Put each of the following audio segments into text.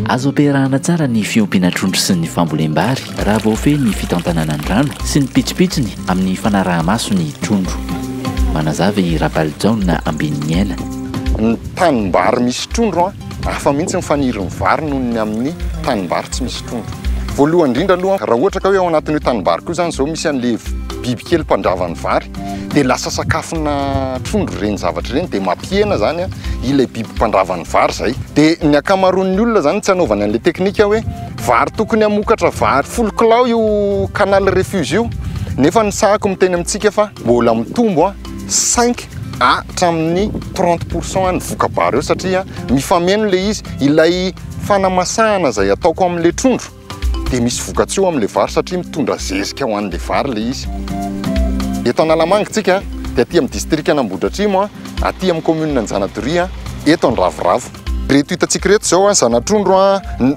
Azo ampiarahana tsara ny fiompiana trondro sy ny fambolem-bary raha voafehy ny fitantanana ny rano sy ny pitsopitsony amin'ny fanaraha-maso ny trondro. Manazava i Rabalijaona Ambininiaina. Ny tanimbary misy trondro hafa mihitsy ny fanirin'ny vary noho ny amin'ny tanimbary tsy misy trondro. Voalohany indrindra aloha, raha ohatra ka hoe ao anatin'io tanimbary koa izany izao misy an'ilay bibikely mpandrava ny vary, dia lasa sakafona trondro ireny zavatra ireny, dia mampihena izany ilay biby mpandrava ny vary izay. Dia ny ankamaroan'ny olona izany tsy anaovany an'ilay teknika hoe vary tokony hamokatra vary folo kilao io canal refuge io, nefa ny sahako miteny amintsika fa mbola mitombo cinq hatramin'ny 30% ny voka-bary eo satria mifameno ilay izy, ilay fanamasahana izay ataoko amin'ilay trondro dia misy vokatsoa amin'ilay vary satria mitondra zezika ho an'ilay vary ilay izy. Eto Analamanga tsika dia aty amin'ny distrikan'Ambohidratrimo, aty amin'ny commune Anjanadoria, eto Andravoravo. Ireto hitantsika ireto izao zana-trondro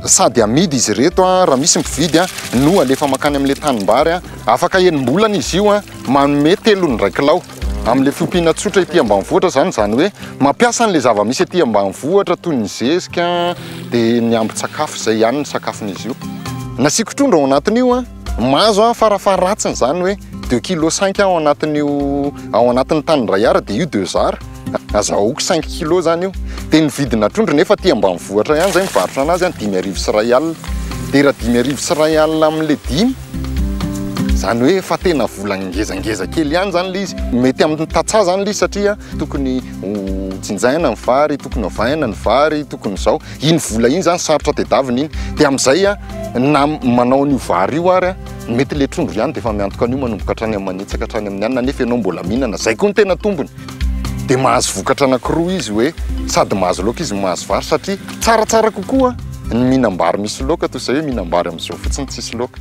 sady amidy izy ireto raha misy mpividy no alefa mankany amin'ilay tanimbary. Afaka enim-bolana izy io manome telon'ny iray kilao. Amin'ilay fiompiana tsotra ety ambanivohitra izany, izany hoe mampiasa an'ilay zava-misy ety ambanivohitra toy ny zezika dia ny ambin-tsakafo izay ihany ny sakafon'izy io. Nasiako trondro ao anatin'io an, mahazo aho farafaharatsiny izany hoe deux kilos cinq ao anatin'io, ao anatin'ny tany iray ara dia io deux ara, azahoako cinq kilos izany io. Dia ny vidina trondro nefa aty ambanivohitra ihany izay mivarotra anazy an, 1500. Dia raha 1500 amin'ilay dimy, Izany hoe efa tena vola ngezangeza kely ihany izany ilay izy. Mety amin'ny tantsaha izany ilay izy satria tokony ho jinjaina ny vary, tokony hovaina ny vary, tokony izao. Iny vola iny izany sarotra tedavina iny. Dia amin'izay na manao an'io vary io ary, mety ilay trondro ihany dia efa miantoka an'io manomboka hatrany amin'ny manitsaka hatrany amin'ny anona nefa ianao mbola mihinana. Izay koa no tena tombony. Dia mahazo vokatra anankiroa izy hoe sady mahazo laoka izy no mahazo vary satria tsaratsara kokoa ny mihinam-bary misy laoka toy izay hoe mihinam-bary amin'izao fotsiny tsisy laoka.